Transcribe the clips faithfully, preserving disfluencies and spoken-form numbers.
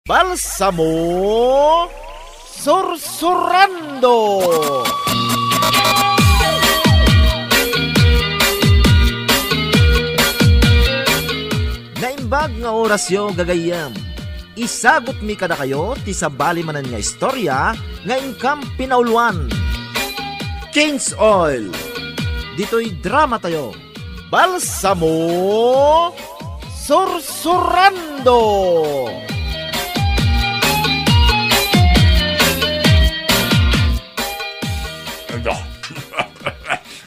Balsamo Sursurando. Naimbag nga orasyo, gagayyem. Isagutmi kadakayo ti sabali manen nga istorya nga inkam pinauloan. Change Oil. Ditoy drama tayo. Balsamo Sursurando.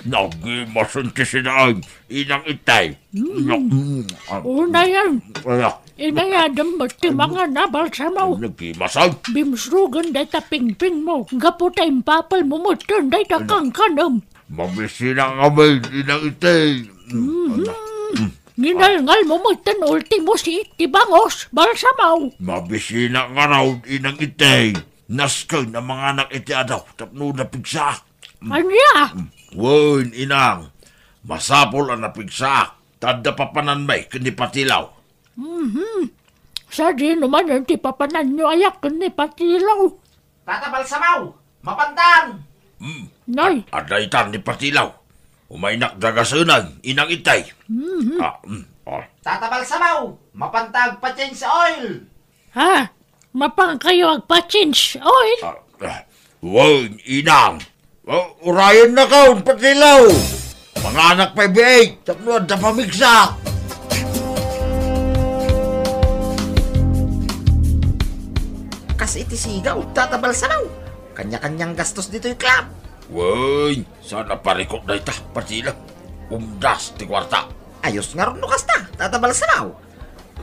Nagimasen ti sinaem, Inang Itay. Mm. Na-, mm, ah. Unayen. Ala. Inayadem met ti mangana, Balsamo. Nagimasen. Bimsrogen dayta pingpingmo. Gapu ta impapelmo metten dayta kankanem. Mabisina ngamin, Inang Itay. Mhm. Ala. Mm. Nginalngalmo metten ultimo si ti bangus, Balsamo. Mabisina ngarud, Inang Itay. Nasken a manganak iti adaw tapno napigsaak. Ania? Mm. Wen, Inang. Masapul a napigsaak. Ta adda papananmi ken ni Patilaw. Mhm. Sadino manen ti papananyo aya ken ni Patilaw? Tata Balsamo, mapantan! Hmm. Nay. Ad-, adda itan ni Patilaw. Umaynak dagasenan, Inang Itay. Mhm. Ah, mm, ah. Tata Balsamo, mapanta agpa-change oil! Ha? Mapankayo agpa-change oil? Ah, ah, wen, Inang. Oh, urayennakon, Patilaw. Manganak pay biit, tapno adda pamigsa. Kas iti sigaw, Tata Balsamo. Kanya-kanyang gastos ditoy club. Wen, saan a parikut dayta, Patilaw. Umdas ti kuarta. Ayos ngarud no kasta, Tata Balsamo.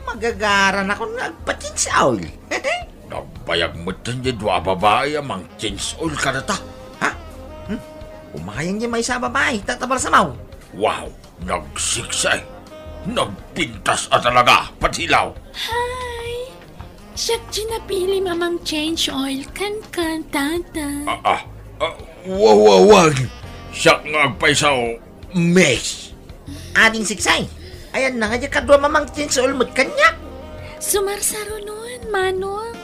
Magagaranakon nga agpa-change oil. Nagbayag metten ti dua a babai a mang-change oil kadata. Ha? Hmm? Umayen ti maysa a babai, Tata Balsamo. Wow! Nagsiksi! Nagpintas a talaga, Patilaw! Hi! Siak ti napilim a mang-change oil kenka, Tata. Ah, ah, ah, wa, wa, wa. Siak nga agpayso, Miss. Ading Siksay, ayanna nga diak kaduam a mang-change oil met kaniak? Sumarsarunon, Manong.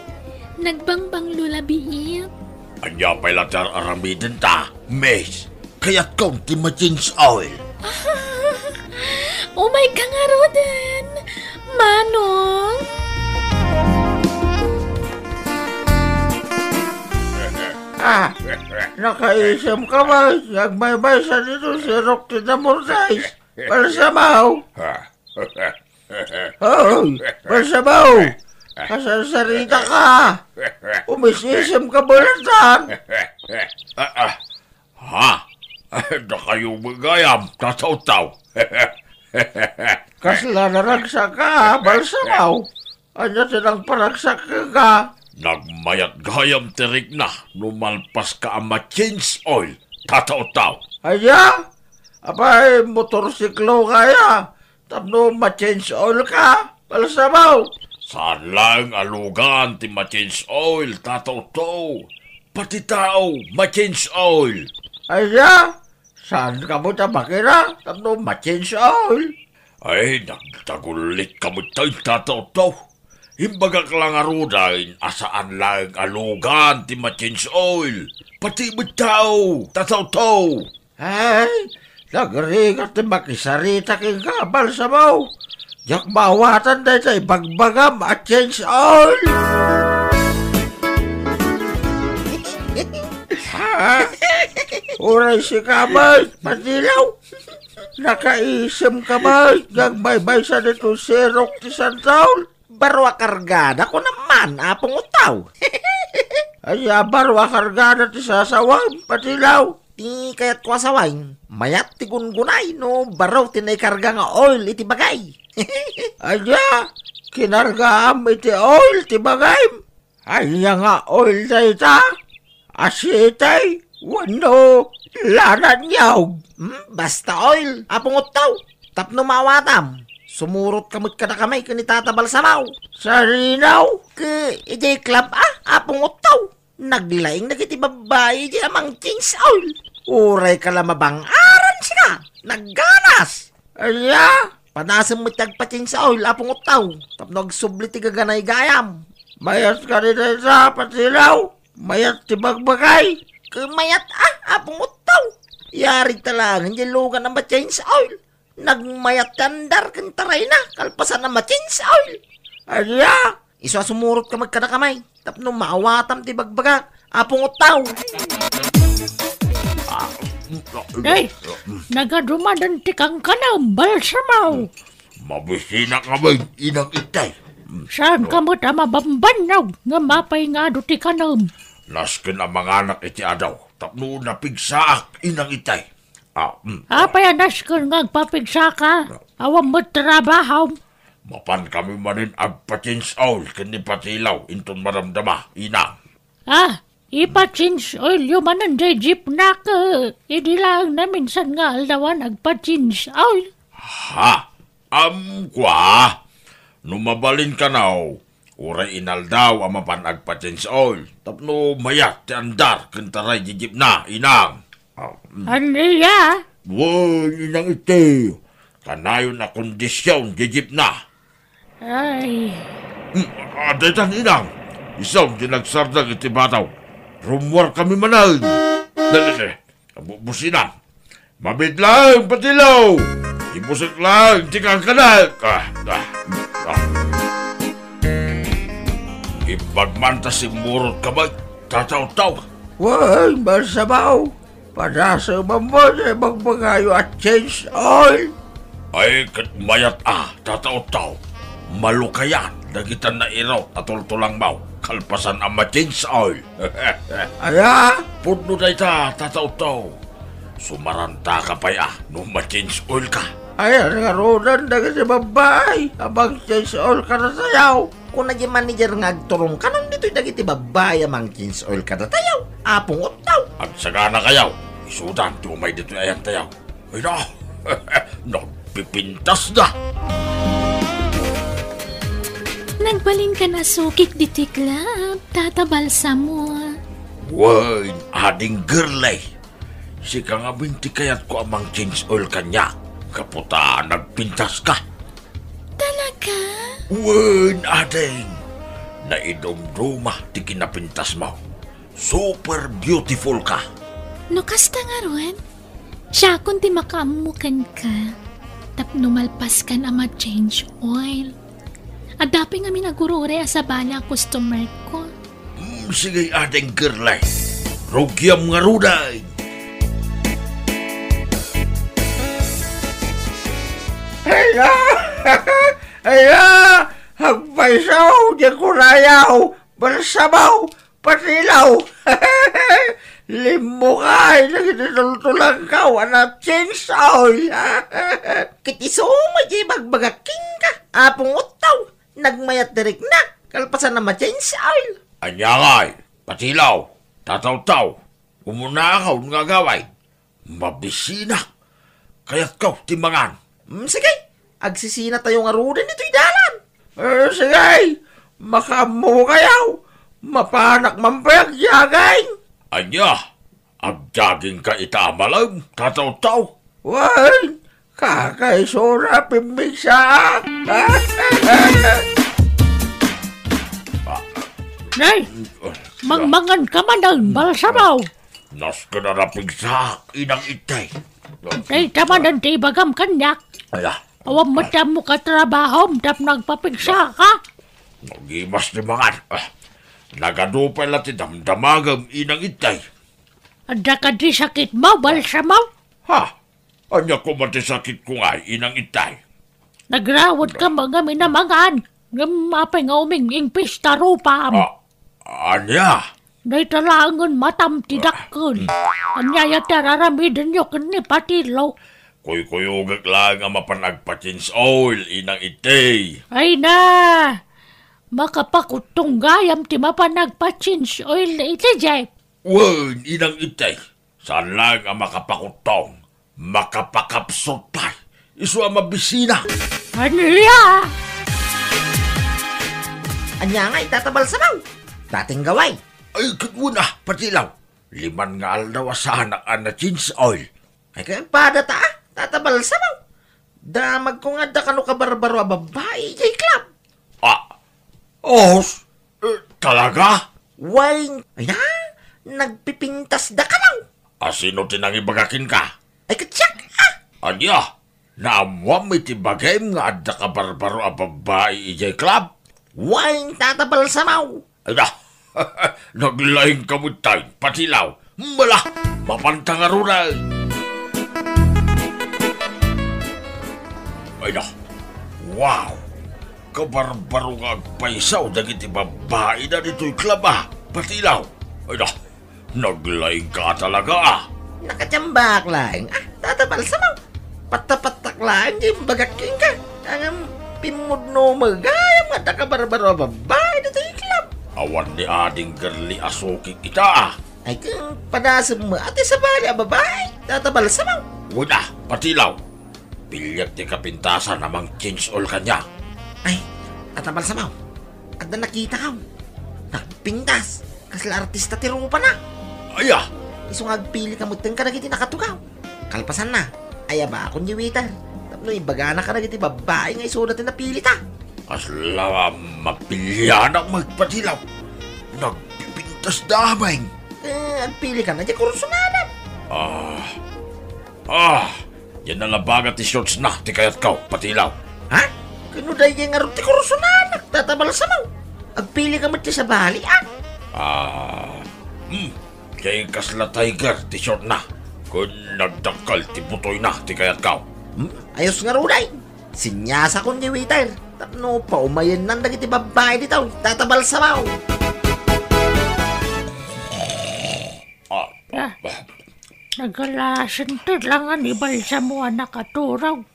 Nagbangbanglo la biit. Ania pay la ti ar-aramidenta, Miss? Kayatkon ti ma-change oil. Umayka ngaruden, Manong. Ah, nakaisemka met nga agbaybaysa ditoy sirok ti Damordais, Balsamo? Hoy, Balsamo! Kasarsaritaka! Umis-isemka met latta! Ah, ah. Ha? Dakayo met gayam, Tataw-taw. Kasla naragsakka, Balsamo? Ania ti nangparagsak kenka? Nagmayat gayam ti rikna no malpaska a ma-change oil, Tataw-taw. Ania? Apay, motorsikloka aya tapno ma-change oilka, Balsamo? Saan laeng a lugan ti ma-change oil, Tataw-taw. Pati tao, ma-change oil. Ania? Saanka met a makina tapno ma-change oil? Ay, nagtagullitka metten, Tataw-taw. Imbagak la ngaruden a saan laeng a lugan ti ma-change oil. Pati met tao, Tataw-taw. Ay, nagrigat ti makisarita kenka, Balsamo. Diak maawatan dayta ibagbagam a change oil. Ha? Uray sika met, Patilaw. Nakaisemka met nga agbaybaysa ditoy sirok ti Santaol? Baro a kargada, kunam man, Apong Ottaw. Ania baro a kargada ti sasawam, Patilaw? Ti kayatko a sawen, mayat ti gungunay no baro ti naikarga nga oil iti bagay. Ania? Kinargaam iti oil ti bagayem? Ania nga oil dayta? Asitay wenno lana niyog? Hmm, basta oil, Apong Ottaw. Tapno maawatam, sumurotka met kadakami ken ni Tata Balsamo. Sarinaw? Ket idiay club a, Apong Ottaw, naglaing dagiti babbai idiay a mang-change oil. Urayka la mabang-aran sika, nagganas. Ania? Padasem met ti agpa-change oil, Apong Ottaw, tapno agsubli ti gaganay gayam. Mayat ka ni dayta, Patilaw? Mayat ti bagbagay? Ket mayat a, Apong Uttaw. Yari ta laeng diay lugan a ma-change oil. Nagmayat ti andar ken tarayna, kalpasan a ma-change oil. Ania? Isu a sumurot ka met kadakami tapno maawatam ti bagbagak, Apong Uttaw. Ay, nagadumadan ti kankanem, Balsamo. Mabisinak ngamin, Inang Itay. Saanka met a mabambannog ngem apay nga adu ti kanem? Nasken a manganak iti adaw tapno napigsaak, Inang Itay. Ah, mm. Apay a nasken nga agpapigsaka? Awan met trabahom? Mapan kami manen agpa-change oil ken ni Patilaw inton madamdama, Inang. Ah, ipa-change oil yo manen diay jeepna ket idi laeng naminsan nga aldawan agpa-change oil. Ha? Am, kua? No mabalin kano, uray inaldaw a mapan agpa-change oil tapno mayat ti andar ken taray diay jeepna, Inang. Ah, mm. Ania? Wen, Inang Itay. Kanayon a kondision diay jeepna. Ay. Hmm, ah, daytan, Inang. Isu ti nagsardeng iti bataw. Rummuar kami manen. Dali, dali. Bu-, busina. Mabiit laeng, Patilaw. Ibusek laeng ti kankanek. Ah, ah, ah. Imbag man ta simmurot ka met, Tata Uttaw. Wen, Balsamo. Padasemam met ti bagbagayo a change oil. Ay, ket mayat a, Tata Uttaw. Malukayan dagita nairut a tultulangmo kalpasan a ma-change oil. Aya? Pudno dayta, Tata Uttaw. Sumarantaka pay a no ma-change oil ka. Ay, ngaruden dagiti babbai a mang-change oil kadatayo. Kuna diay manager nga agturong kanon ditoy dagiti babbai a mang-change oil kadatayo, Apong Uttaw. Agsaganakayo, isudan ti umay ditoy ayantayo. Ay na, nagpipintasda. Nagbalinkan a sukik ditoy club, Tata Balsamo. Wen, Ading Girlay. Sika ngamin ti kayatko a mang-change oil kaniak, gapu ta nagpintaska. Talaga? Wen, ading. Naidumduma ti kinapintasmo. Super beautiful ka. No kasta ngarud, siakon ti makaammo kenka tapno malpaskan a ma-change oil. Adda pay ngamin agur-uray a sabali a customer ko. Mm, sige, ading Girlay. Rugiam ngaruden. Aya! Aya! Agpayso, diay kurayo! Balsamo! Patilaw! Limmukay dagiti tultulangko a na-change oil. Ket isu met ti ibagbagak kenka, Apong Uttaw, nagmayat ti rikna, kalpasan a ma-change oil. Ania ngay, Patilaw, Tata Uttaw, umunakon nga agawid. Mabisinak. Kayatko ti mangan. Mm, sige. Agsisinatayo ngaruden ditoy dalan. Eh, sige. Makaammokayo. Mapanak man pay agjaging. Ania? Agjagingka ita a malem, Tata Uttaw? Wen, kakaisuna pimmigsaak. Nay, mangmangan ka manen, Balsamo. Nasken a napigsaak, Inang Itay. Dayta manen ti ibagam kaniak. Ala. Awan met ti ammo katrabahom tapno agpapigsaka. Nagimas ti mangan. Ah, nagadu pay la ti damdamagem, Inang Itay. Adda kadi sakitmo, Balsamo? Ha? Ania koma ti sakitko ngay, Inang Itay? Nagrawedka ngamin a mangan, ngem apay nga uming-ingpis ti rupam? Ah, ania? Dayta laengen matam ti dakkel. Ania aya ti araramidenyo ken ni Patilaw? Kuykuyogek laeng a mapan agpa-change oil, Inang Itay. Ay na! Makapakuttong gayam ti mapan agpa-change oil iti jeep. Wen, Inang Itay. Saan laeng a makapakuttong, makapakapsut pay. Isu a mabisina. Ania? Ania ngay, Tata Balsamo? Dating gaway. Ay, ket wen a, Patilaw. Liman nga aldaw a saanak a na-change oil. Ay, kayat pada ta, a, Tata Balsamo. Damagko nga adda kano kabarbaro a babbai idiay club. Ah, os, Talaga? Wen, ay na, nagpipintas da kano. A, sino ti nangibaga kenka? Ay, ket siak, a. Ania? Naammoam iti bagim nga adda kabarbaro a babbai idiay club? Wen, Tata Balsamo. Ay na, naglaingka met tay, Patilaw. Mala, mapanta ngaruden. Ay na, wow! Kabarbaro nga agpaysaw dagiti babbaida ditoy club a, Patilaw. Ay na, naglaingka talaga a. Nakatiambak laeng a, Tata Balsamo. Patta-pattak laeng ti imbagak kenka. Ngem pimmudno met gayam nga adda kabarbaro a babbai ditoy club. Awan ni ading Gerli a sukik ita a. Ay, ket padasem met ti sabali a babbai, Tata Balsamo. Wen a, Patilaw. Piliek ti kapintasan a mang-change oil kaniak. Ay, Tata Balsamo, adda nakitakon. Nagpintas, kasla artista ti rupana. Aya? Isu nga agpilika metten kadagiti nakatugaw. Kalpasanna, ayabakon ti waiter tapno ibagana kadagiti babbai nga isuda ti napilita. Kasla mapilianak met, Patilaw. Nagpipintas da amin. Eh, agpilikan idiay kursunada. Ah. Ah, diay nalabaga ti shortsna ti kayatko, Patilaw. Ha? Ket no daydiay ngarud ti kursunada, Tata Balsamo. Agpilika met ti sabali a. Ah, hmm. Diay kasla tiger ti shortna. Ket nagdakkel ti butoyna ti kayatko. Hmm? Ayos ngarud ay. Sinyasakon ti waiter tapno paumayennan dagiti babbai ditoy, Tata Balsamo. Ah, ah, ah. Nagalasen ti langa ni Balsamo a nakaturog.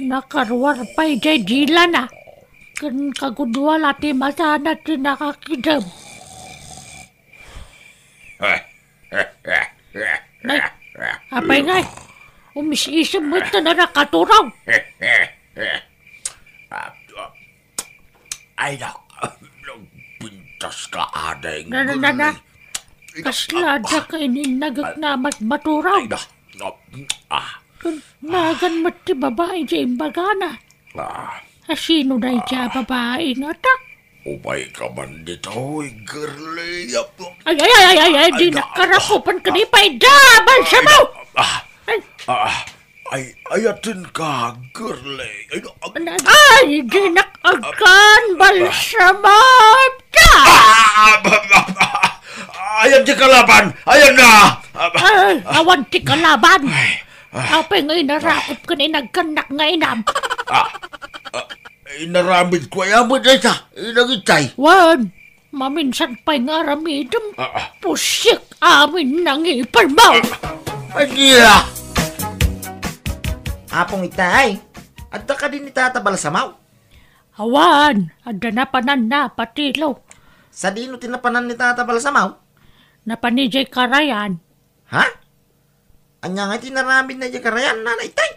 Nakaruar pay diay dilana ken kagudua la ti matana ti nakakidem. Nay, apay ngay? Umis-isem met ta nakaturog. Ay, nak-, nagpintas ka, ading. Na, na, na, na. Gerli. Kasla adda ka ininnagek nga mas maturog. Ay, nak-, ah. Ken nagan met ti babai diay imbagana. Ah. A, sino daydiay a babai ngata? Umayka man ditoy, Gerli. Ay, ay, ay, ay, ay, ay, di nakarakupan ka ni Payda, Balsamo! Ah, ah, ay, ayatenka, Gerli. Ay, no, ah, ay, di nak-, agan, Balsamo! Ah, ah, ah, ah, ayan ti kalaban! Ayan na! Ah, ah, ay, awan ti kalaban! Ay, ah. Apay nga inarakop ka ni nagkanak nga inam? Ah, ah, Inaramidko aya met dayta, inagitay. Wen, maminsan pay nga aramidem. Ah, ah. Pusiek amin nangipermo. Ah, ania? Apong Itay, adda kadi ni Tata Balsamo? Awan, adda napananna, Patilo. Sadino ti napanan ni Tata Balsamo? Napan idiay karayan. Ha? Ania nga ti inaramidna idiay karayan, Nana Itay?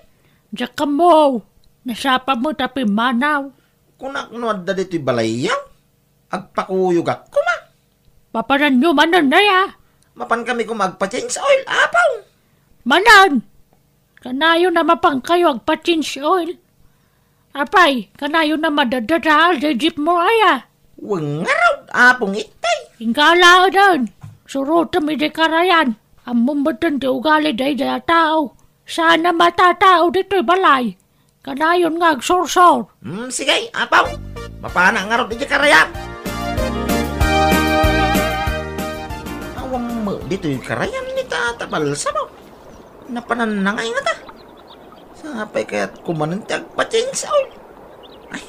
Diak ammo. Nasapa met a pimmanaw. Kunak no adda ditoy balayyo, agpakuyogak koma. Mapananyo manen aya? Mapankami koma agpa-change oil, Apo. Manen! Kanayon a mapankayo agpa-change oil. Apay, kanayon a madadadaal daydi jeepmo aya? Wen ngarud, Apong Itay. Inggalaeden. Surotem idiay karayan. Ammom metten ti ugali daydi a tao. Saan a matatao ditoy balay. Kanayon nga agsursor. Hmm, sige, Apo. Mapanak ngarud idiay karayan. Awan met ditoy karayan ni Tata Balsamo. Napananna ngay ngata. Sapay kayat ko manen ti agpa-change oil. Ay,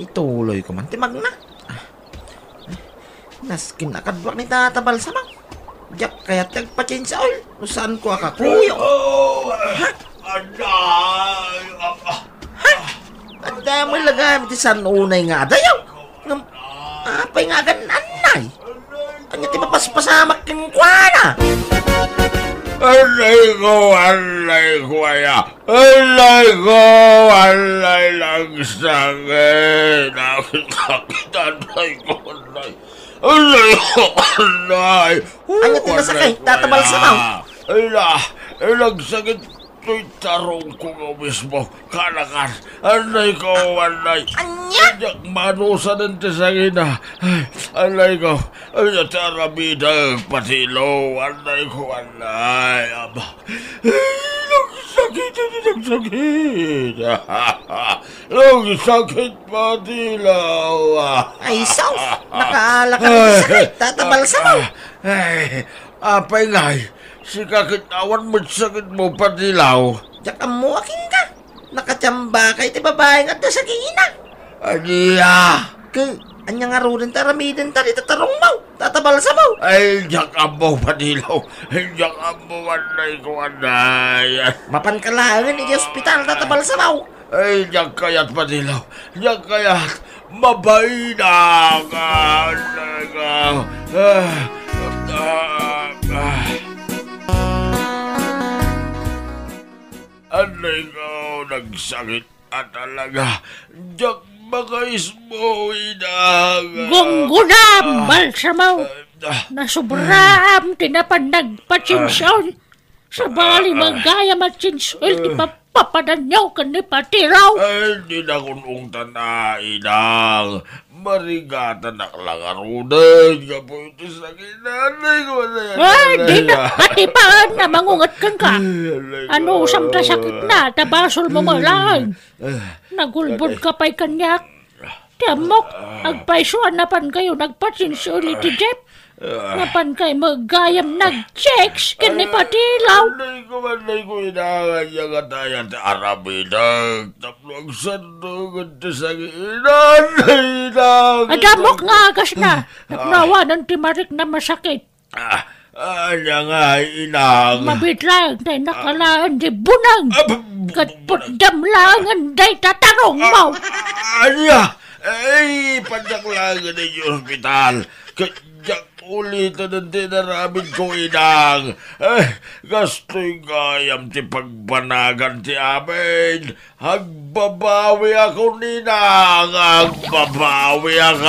ituloy ko man ti magna. Ah, ay, nasken a kaduak ni Tata Balsamo. Diak kayat ti agpa-change oil no saanko a kakuyo. Oh, ha? Aday, ah, ah. Ha? Adda met la gayam ti saan unay nga adayo. Ngem, apay nga agan-annay? Ania ti mapaspasamak kenkuana? Aray ko, aray ko aya. Aray ko, aray, nagsakit. Nagsakit, aray ko, aray. Aray ko, aray. Ania ti nasakit, Tata Balsamo? Ala, nagsakit. Toy tarongko nga mismo, kanakan. Annay ko, annay. Ania? Diak manusanen ti sangina. Ay, annay ko. Ay, ti aramidek, Patilo. Annay ko, annay. Ama. Ay, nagsakit, nagsakit. Nagsakit, Patilo. Ay, sus! Nakaala ka ng sakit, Tata Balsamo. Ay, apay ngay, sika ket awan met sakitmo, Patilaw. Diak ammo a kenka. Nakatiamba ka iti babai nga adda sakina. Ania? Ket ania ngaruden ti aramidenta dita tarongmo, Tata Balsamo? Ay, diak ammo, Patilaw. Diak ammo, annay ko, annay. Mapanka laengen iti ospital, Tata Balsamo. Ay, diak kayat, Patilaw. Diak kayat. Mabainaka. Annay ko. Ah, ah, ah. Annay ko, nagsakit a talaga. Diak makaismo, inang. Gungguna, Balsamo. Ah. Nasubraam ti napan nagpatsinsion. Sabali, ah, ah, gayam a change oil ti, ah, papapadanyo ken ni Patilaw. Ay, dinakon ungtan a, inang. Marigatanak la ngaruden gapu iti sakit. Annay ko, annay, annay, annay. Ay, dina atipan a mangunget kenka. Ay, annay ko. Anusam ta sakitna, ta basolmo met laeng. Ah, nagulbod ka pay kaniak. Ti ammok, agpayso a napankayo nagpatsinsion iti jeep. Napankay met gayam nag-chicks ken ni Patilaw. Annay ko, annay ko, inang, ania ngata ti aramidek tapno agsardeng ti sakit. Annay, inang. Adda ammok nga agasna. Tapno awanen ti marikna masakit. Ah, ania ngay, inang? Mabiit laeng ta innak alaen ti buneng. Ah, bu-, bu-, ket putdem laengen dayta tarongmo. Ah, ania? Ay, ipandak laengen iti ospital. Ket diak uliten ti inaramidko, inang. Eh, kastoy gayam ti pagbanagan ti amin. Agbabawiak, inang, agbabawiak.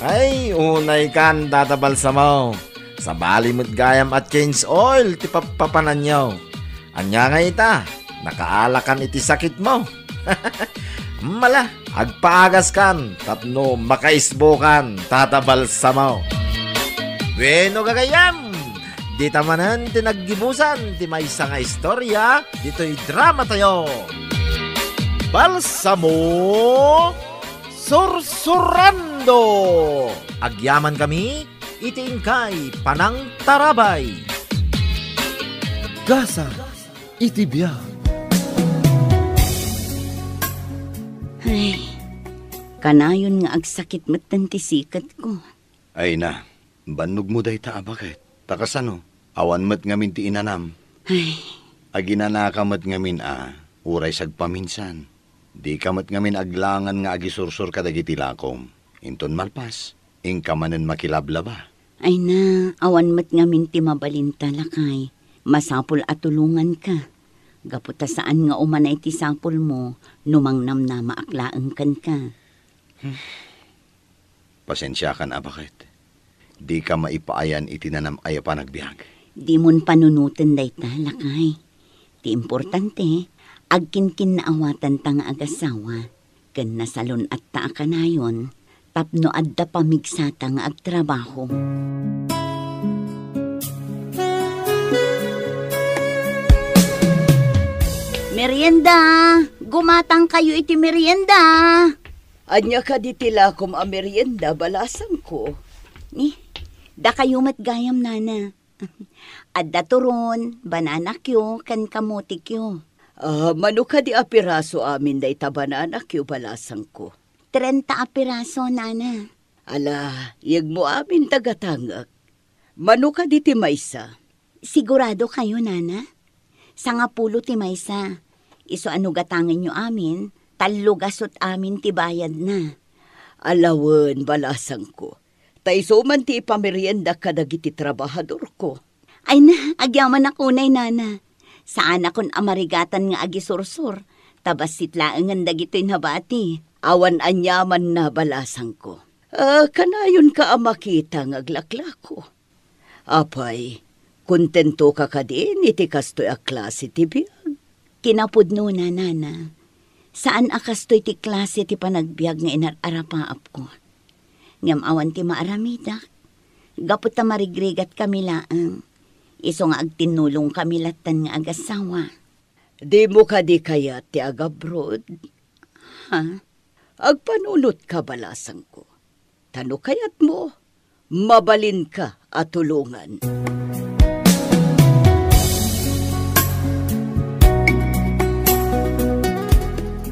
Ay, unaykan, Tata Balsamo. Sabali met gayam a change oil ti pappapananyo. Ania ngay ita? Nakaalakan iti sakitmo. Mala, agpaagaskan tapno makaisbokan, Tata Balsamo. Bueno, gagayyem, dita manen ti naggibusan ti maysa nga istorya ditoy dramatayo. Balsamo Sursurando! Agyamankami iti inkay panangtarabay. Gasat iti biag. Ay, kanayon nga agsakit metten ti siketko. Ay na, bannogmo dayta a baket. Ta kasano, awan met ngamin ti inanam. Ay. Aginanaka met ngamin a, uray sagpaminsan. Dika met ngamin aglangan nga agisursor kadagiti lakom. Inton malpas, inka manen makilablaba. Ay na, awan met ngamin ti mabalinta, lakay. Masapul a tulonganka. Gapu ta saan nga umanay ti sapulmo no mangnamnamaak laeng kenka. Pasensiakan a baket. Dika maipaayan iti nanam-ay a panagbiag. Dimon panunoten dayta, lakay. Ti importante, agkinkinnaawatanta nga agasawa. Ken nasalun-atta a kanayon tapno adda pamigsata nga agtrabaho. Merienda! Gumatangkayo iti merienda! Ania kadi ti lakom a merienda, balasangko? Ni, dakayo met gayam, nana. Adda turon, bananakyo, ken kamotikyo. Ah, mano kadi a piraso amin dayta bananakyo, balasangko? Trenta a piraso, nana. Ala, yegmo amin ta gatangek. Mano kadi ti maysa? Sigurado kayo, nana? Sangapulo ti maysa. Isu a no gatangenyo amin, tallo gasut amin ti bayadna. Ala wen, balasangko. Ta isu man ti ipameriendak kadagiti trabahadorko. Ay na, agyamanak unay, nana. Saanakon a marigatan nga agisursor, ta bassit laengen dagitoy nabati. Awan aniamanna, balasangko. Ah, kanayonka a makita nga aglaklako. Apay, kontentoka kadin iti kastoy a klase ti biag? Kinapudnona, nana. Saan a kastoy ti klase ti panagbiag nga inar-arapaapko. Ngem awan ti maaramidak. Gapu ta marigrigat kami laeng. Isu nga agtinnulong kami lattan nga agasawa. Dimo kadi kayat ti agabroad? Ha? Agpanunotka, balasangko. Ta no kayatmo, mabalinka a tulongan.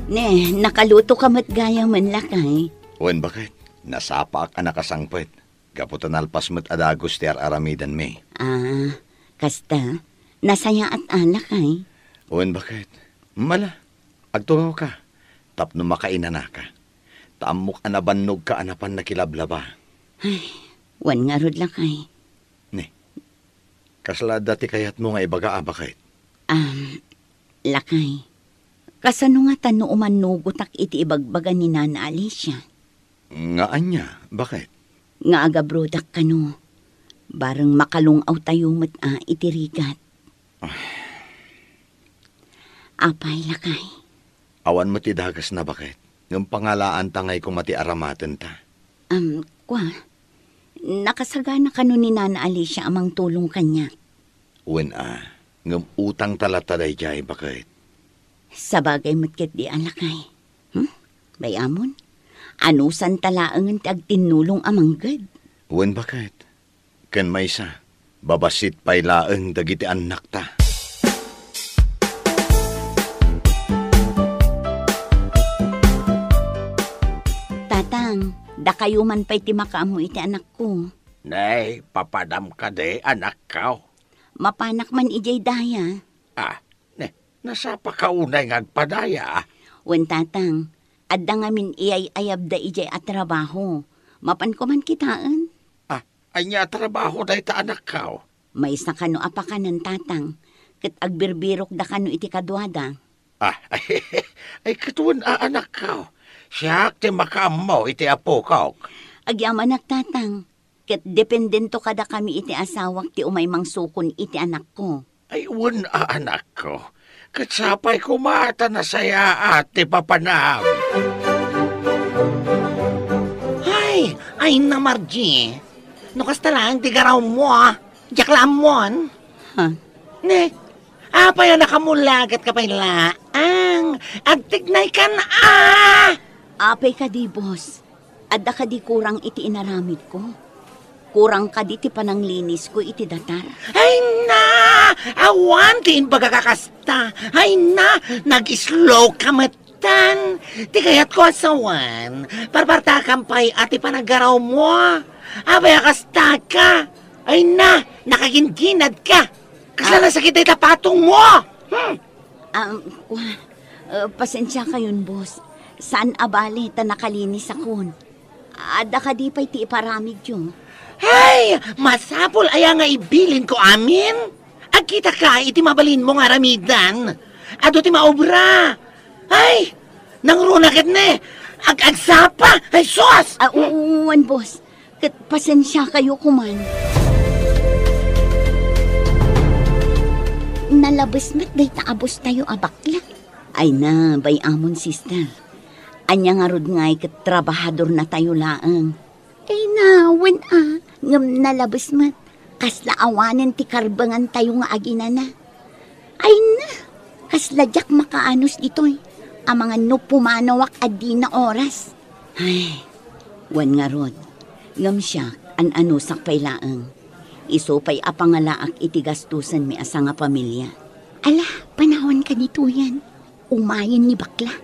Ne, nakaluto ka met gayamen, lakay? Wen, baket. Nasapaak a nakasangpet. Gapu ta nalpas met a dagus ti ar-aramidanmi. Ah, kasta, nasayaat a, lakay? Wen, baket. Mala, agturaw ka, tapno makainanaka. Ta ammok a nabannogka a napan nakilablaba. Ay, wen ngarud, lakay. Ni, kasla adda ti kayatmo nga ibaga a, baket? Am, lakay, kasano ngata no umannugotak iti ibagbaga ni Nana Alicia? Nga ania, baket? Nga agabrodak kano. Bareng makalung-awtayo met a iti rigat. Ah. Apay, lakay? Awan met ti dakesna, baket. Ngem pangalaanta ngay koma ti aramatenta. Am, kua, nakasagana kano ni Nana Alicia a mangtulong kaniak? Wen a, ngem utangta latta daydiay, baket. Sabagay met ketdi a, lakay. Hmm? Bay-amon, anusanta laengen ti agtinnulong a mangged. Wen, baket. Ken maysa, babassit pay laeng dagiti annakta. Tatang, dakayo man pay ti makaammo iti anakko. Nay, papadam kadi, anakko? Mapanak man idiay daya. Ah, ne, nasapaka unay nga agpadaya? Wen, tatang, adda ngamin iyay-ayabda idiay a trabaho. Mapanko man kitaen. Ah, ania a trabaho dayta, anakko? Maysa kano a pakanen, tatang, ket agbirbirokda kano iti kaduada. Ah, ay, ay, ket wen a, anakko. Siak ti makaammo iti apokok. Agyamanak, tatang. Ket dependento kadakami iti asawak ti umay mangsukon iti anakko. Ay, wen a, anakko. Ket sapay koma ta nasayaat ti papanam. Ay, ay na, Margie. No kasta laeng ti garawmo, a. Diak la ammon. Ha? Ne, apay a nakamulagat ka pay laeng? Agtignay kan a! Apay kadi, boss? Adda kadi kurang iti inaramidko? Kurang kadi ti pananglinisko iti datar? Ay na! Awan ti imbagak a kasta. Ay na! Nag-slow ka met. Tan, ti kayatko a sawen, parpartakan pay a ti panaggarawmo. Apay a kasta ka? Ay na, nakagingginad ka. Kasla nasakit dayta patongmo? Hmm. Ah, kua, ah, pasensiakayon, boss. Saan a bale ta nakalinisakon. Adda kadi pay ti iparamidyo? Ay, masapul aya nga ibilinko amin? Agkitaka iti mabalinmo nga aramidan. Adu ti maobra. Ay, nangruna ket ne. Ag-agsapa. Ay, sus! Ah, wen, boss. Ket pasensiakayo koman. Nalabes met dayta a boss tayo a bakla. Ay na, bay-amon, sister. Ania ngarud ngay ket trabahadornatayo laeng? Ay na, wen a, ngem nalabes met. Kasla awanen ti karbengantayo nga aginana. Ay na, kasla diak makaanus ditoy. Amangan no pumanawak a dina oras. Ay, wen ngarud. Ngem siak, an-anusak pay laeng. Isu pay a pangalaak iti gastusenmi a sangapamilia. Ala, panawanka ditoyen. Umayen ni bakla.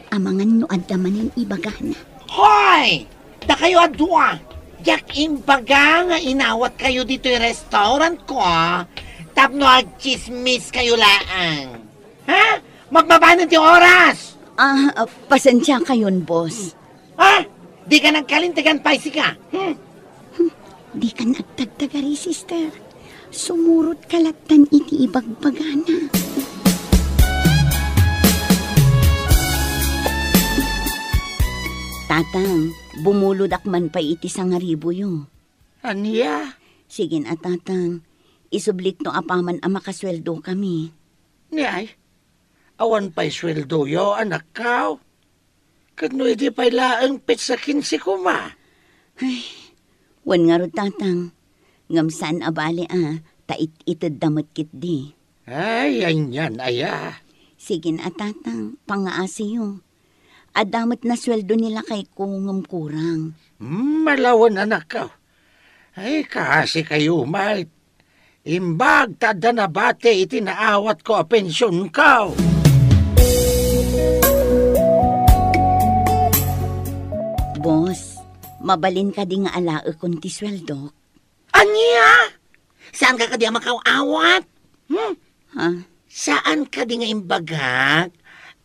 Amangan no adda manen ibagana. Hoy! Dakayo a dua! Diak imbaga nga inawatkayo ditoy restaurantko tapno agtsismiskayo laeng. Ha? Magmabanen ti oras! Ah, ah, pasensiakayon, boss. Ah, dika nagkalintegan pay sika. Hmm? Hmm, dika agtagtagari, sister. Sumurotka lattan iti ibagbagana. Tatang, Bumulodak man pay iti sangaribuyo. Ania? Sige a, Tatang. Isublikto apaman a makasueldo kami. Ni ay, awan pay sueldoyo, anakko? Ket no idi pay laeng petsa kinse koma? Ay, wen ngarud, Tatang. Ngem saan a bale a, ta it-itedda met ketdi. Ay, anian aya? Sige a, Tatang, pangaasiyo. Adda met nasueldo ni lakayko ngem kurang. Hmm, malawen, anakko. Ay, kaasi kayo, met. Imbag ta adda nabati iti naawatko a pensionko. Boss, mabalin kadi nga alaekon ti sueldok? Ania? Saan ka kadi a makaawat? Hmm? Ha? Saan kadi nga imbagak?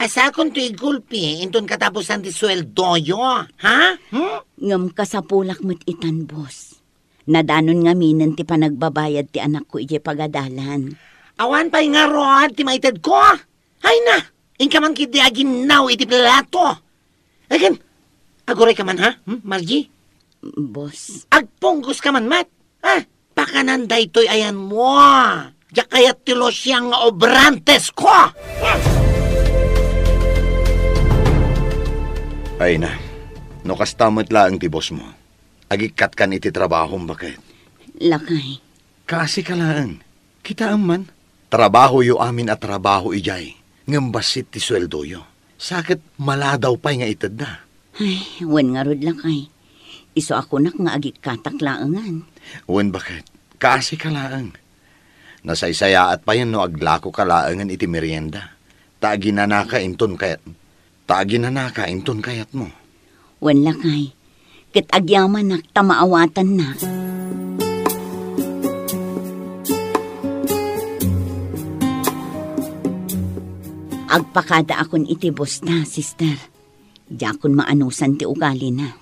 Asakon to igulpi inton katapusan ti sueldoyo, ha? Hmm? Ngem kasapulak met itan, boss. Nadanon ngaminen ti panagbabayad ti anakko idiay pagadalan. Awan pay ngarud ti maitedko? Ay na, inka man ketdi aginnaw iti plato. Ay ken, aguray ka man, ha? Hmm, Margie? Boss. Agpunggos ka man met. Ha? Pakanan daytoy ayanmo. Diak kayat ti lusiang nga obrantesko. Ay na, no kasta met laeng ti boss mo, agikkatkan iti trabahom, baket. Lakay. Kaasi ka laeng. Kitaem man, trabahoyo amin a trabaho idiay, ngem bassit ti sueldoyo. Sa ket maladaw pay nga itedda. Ay, wen ngarud, lakay. Isu a kunak nga agikkatak laengan. Wen, baket, kaasi ka laeng. Nasaysayaat payen no aglako ka laengen iti merienda. Ta aginanaka inton kayat, ta aginanaka inton kayatmo. Wen, lakay, ket agyamanak ta maawatanna. Agpakadaakon iti boss ta, sister. Diakon maanusan ti ugalina.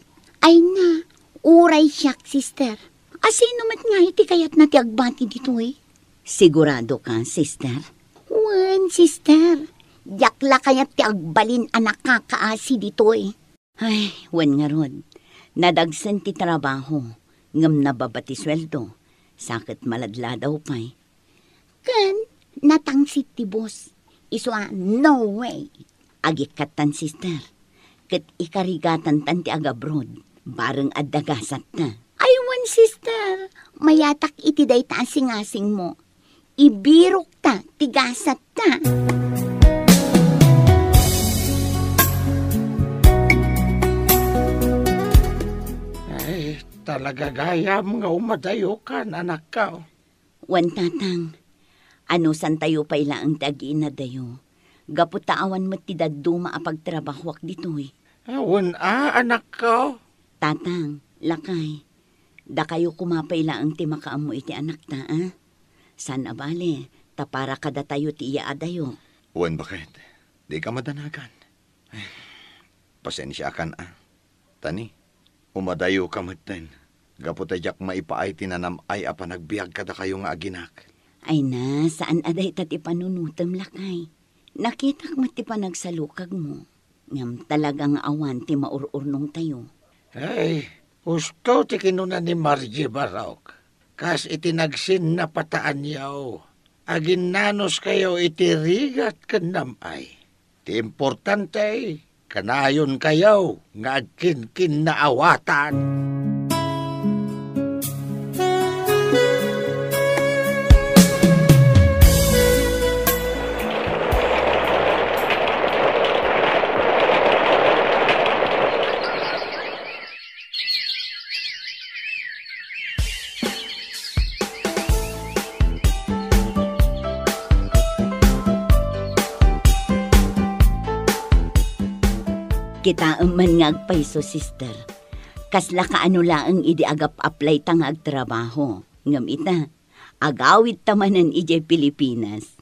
Ay na, uray siak, sister. Asino met ngay ti kayatna ti agbati ditoy? Sigurado ka, sister? Wen, sister. Diak la kayat ti agbalin a nakakaasi ditoy. Ay, wen ngarud. Nadagsen ti trabaho, ngem nababa ti sueldo. Sa ket maladladaw pay. Ken natangsit ti boss. Isu a no way. Agikkattan, sister. Ket ikarigatantan ti agabroad. Bareng adda gasatta. Ay wen, sister. Mayatak iti dayta a singasingmo. Ibirokta ti gasatta. Ay, talaga gayam nga umadayokan, anakko. Wen, Tatang, anusantayo pay laeng ti agiinadayo. Gapu ta awan met ti dadduma a pagtrabahoak ditoy. Wen a, anakko. Tatang, lakay, dakayo koma pay laeng ti makaammo iti anakta, a? Saan a bale, ta para kadatayo ti iyaadayo. Wen, baket, dika madanagan. Pasensiakan a. Tani, umadayoka metten, gapu ta diak maipaay ti nanam-ay a panagbiag kadakayo nga aginak. Ay na, saan a dayta ti panunotem, lakay. Nakitak met ti panagsalukagmo. Ngem talaga nga awan ti maur-urnongtayo. Ay, husto ti kinuna ni Margie Barok. Kas iti nagsinnapataanyo, aginnanuskayo iti rigat ken nam-ay. Ti importante, kanayonkayo nga agkinkinnaawatan. Kitaem man nga agpayso, sister. Kasla kaano laeng idi agap-apply ta nga agtrabaho. Ngem ita, agawidta manen idiay Pilipinas.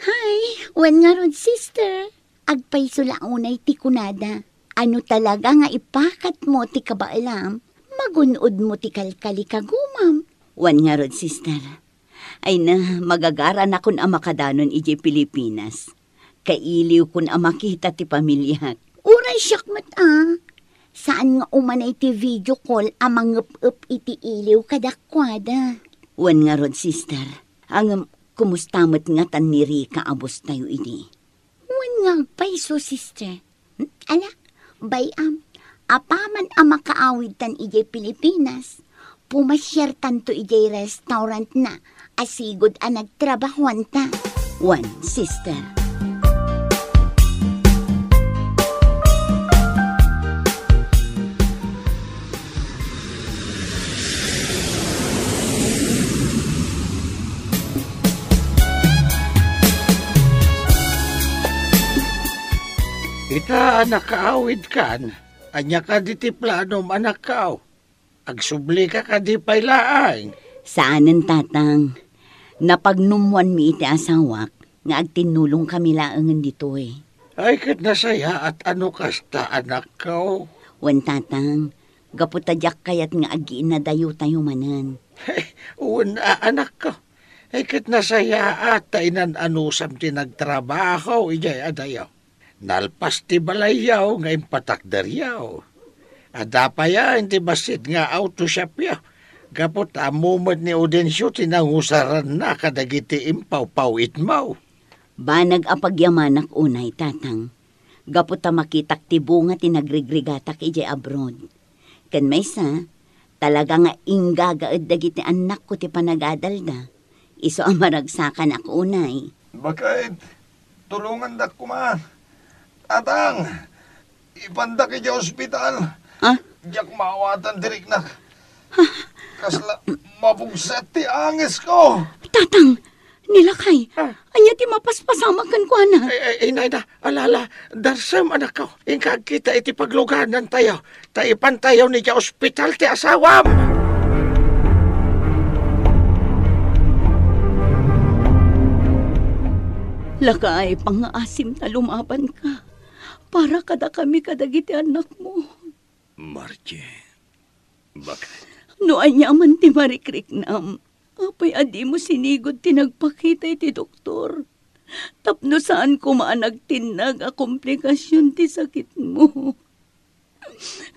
Hay, wen ngarud, sister. Agpayso la unay ti kunada. Ano talaga nga ipakatmo ti kabaelam, magun-odmo ti kalkalikagumam. Wen ngarud, sister. Ay na, magagaranakon a makadanon idiay Pilipinas. Kailiwkon a makita ti pamiliak. Uray siak met a. Saan nga umanay ti video call a mangep-ep iti iliw kadakuada. Wen ngarud, sister. Ngem, kumusta met ngatan ni Rica a bostayo idi? Wen nga agpayso, sister. Ala, bay-am, apaman a makaawidtan idiay Pilipinas, pumasiartanto idiay restaurantna a sigud a nagtrabahoanta. Wen, sister. Ita a nakaawidkan, ania kadi ti planom, anakko? Agsublika kadi pay laeng? Saanen, tatang. Napagnummoanmi iti asawak nga agtinnulongkami laengen ditoy. Ay, ket nasayaat a no kasta, anakko. Wen, tatang, gapu ta diak kayat nga aggiinnadayotayo manen. Wen a, anakko. Ay, ket nasayaat ta inan-anusam ti nagtrabaho idiay adayo. Nalpas ti balayyo nga impatakderyo. Adda pay ti bassit nga auto shopyo. Gapu ta ammo met ni Audencio ti nangusaranna kadagiti impawpaw-itmo. Banag a pagyamanak unay, tatang, gapu ta makitak ti bunga ti nagrigrigatak idiay abroad. Ken maysa, talaga nga inggagaed dagiti annakko ti panagadalda. Isu a maragsakanak unay. Baket, tulongandak koma. Tatang, ipandak idiay ospital. Ah? Diak maawatan ti riknak. Kasla mabugset ti angesko. Tatang, ni lakay, ah, ania ti mapaspasamak kenkuana? Ay, ay, inayna, alala, darsem, anakko. Inka agkita iti pagluganantayo, ta ipantayo idiay ospital ti asawam. Lakay, pangngaasim ta lumabanka para kadakami kadagiti annakmo. Margie, baket. No ania man ti marikriknam, apay a dimo sinigud ti nagpakita iti doktor? Tapno saan koma a nagtinnag a komplikasion ti sakitmo.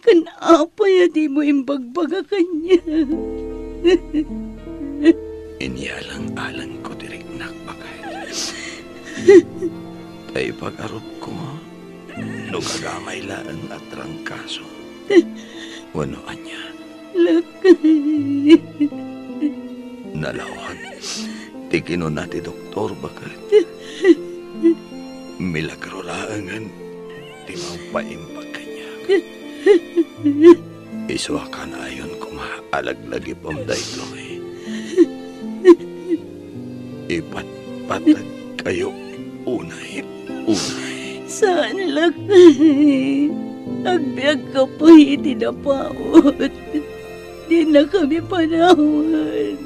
Ken apay a dimo imbagbaga kaniak? Inyaleng-alengko ti riknak, baket. Ta ipagarupko no gagamay laeng a trangkaso wenno ania. Lakay. Nalawan ti kinuna ti doktor, baket. Milagro laengen ti mangpaimbag kaniak. Isu a kanayon koma a laglagipem daytoy. Ipatpatagkayo unay, unay. Saan, lakay. Agbiagka pay iti napaut. Dinakami panawan.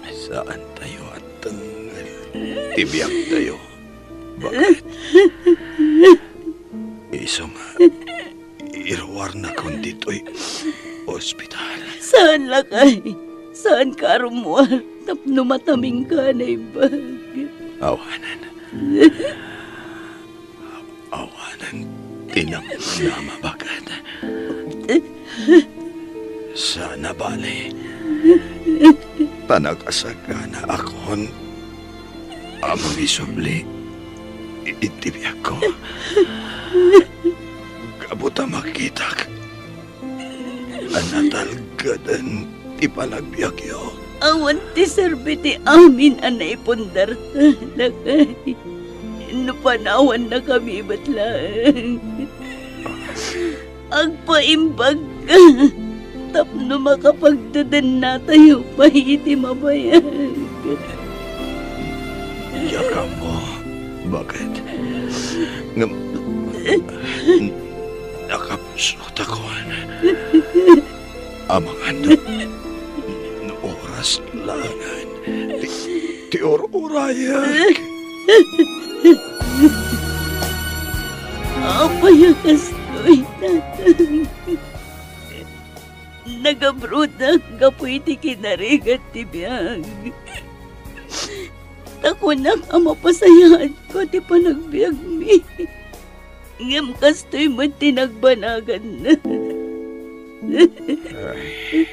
Saantayo a tengngel ti biagtayo, baket. Isu nga iruarnakon ditoy ospital. Saan, lakay. Saanka a rummuar tapno matamingka a naimbag. Awanen. Awanen ti namnama, baket. Saan a bale, ta nakasaganaakon a mangisubli iti biagko. Gapu ta makitak a natalgeden ti panagbiagyo. Awan ti serbi ti amin a naipundarta, lakay. No panawannakami met laeng, agpaimbagka tapno makapagdedennatayo pay iti mabayag. Diak ammo, baket. Ngem, nakapusotakon. Amangan no oras laengen ti, ti ur-urayek. Apay a kastoy, tatang? Nagabrodak gapu iti kinarigat ti biag. Ta kunak a mapasayaatko ti panagbiagmi. Ngem kastoy met ti nagbanaganna. Ay.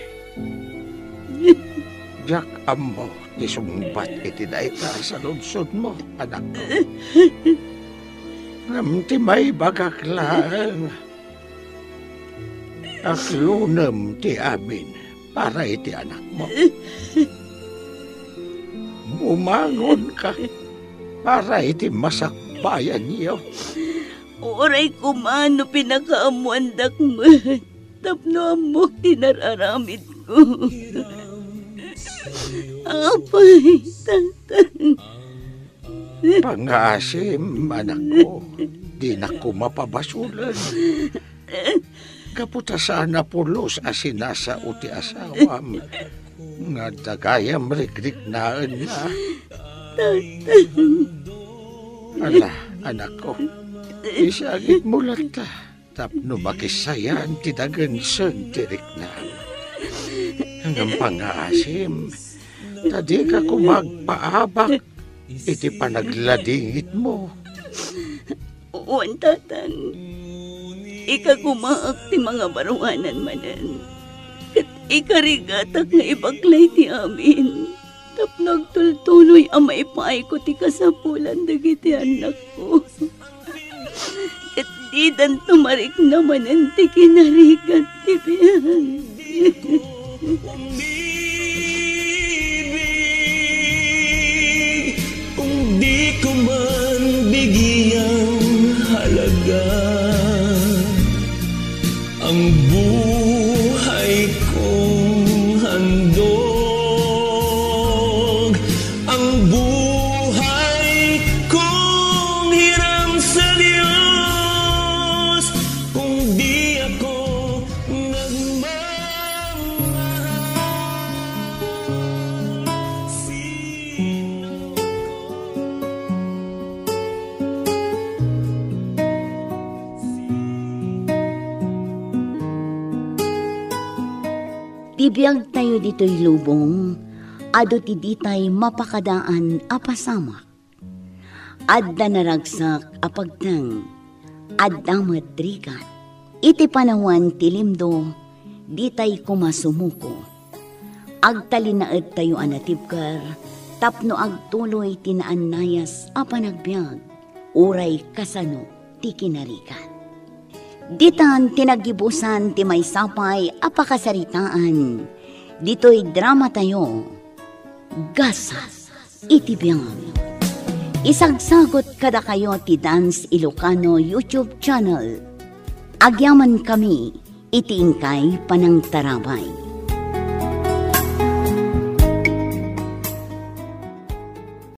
Diak ammo ti sungbat iti dayta a saludsodmo, anakko. Ngem ti maibagak laeng, aklonem ti amin para iti anakmo. Bumangonka para iti masakbayanyo. Uray koma no pinakaammoandak met tapno ammok ti nararamidko. Apay, Tatang. Pangaasim, anakko, dinak koma pabasolen. Gapu ta saan a pulos a sinasao ti asawam, nga adda gayam rikriknaenna. Tatang. Ala, anakko, isagidmo latta tapno makissayan ti dagensen ti riknam. Ngem pangaasim, ta dika koma agpaabak iti panagladingitmo. Wen, Tatang. Ikagumaak ti mangabaruanan manen. Ket ikarigatak nga ibaklay ti amin tapno agtultuloy a maipaayko ti kasapulan dagiti annakko. Ket didanto marikna manen ti kinarigat ti biag. Kung di ko man bigyang halaga ang buhay kong handog, ang buhay kong hiram sa Diyos, kung di ako nagmamahal, sino Ti biagtayo ditoy lubong, adu ti ditay mapakadaan a pasamak. Adda naragsak a pagteng, adda met rigat. Iti panawen ti limdo, ditay koma sumuko. Agtalinaedtayo a natibker tapno agtuloy ti naannayas a panagbiag, uray kasano ti kinarigat. Ditan ti naggibusan ti maysa pay a pakasaritaan ditoy dramatayo, Gasat iti Biag. Isagsagut kadakayo ti Dance Ilocano YouTube channel. Agyamankami iti inkay panangtarabay.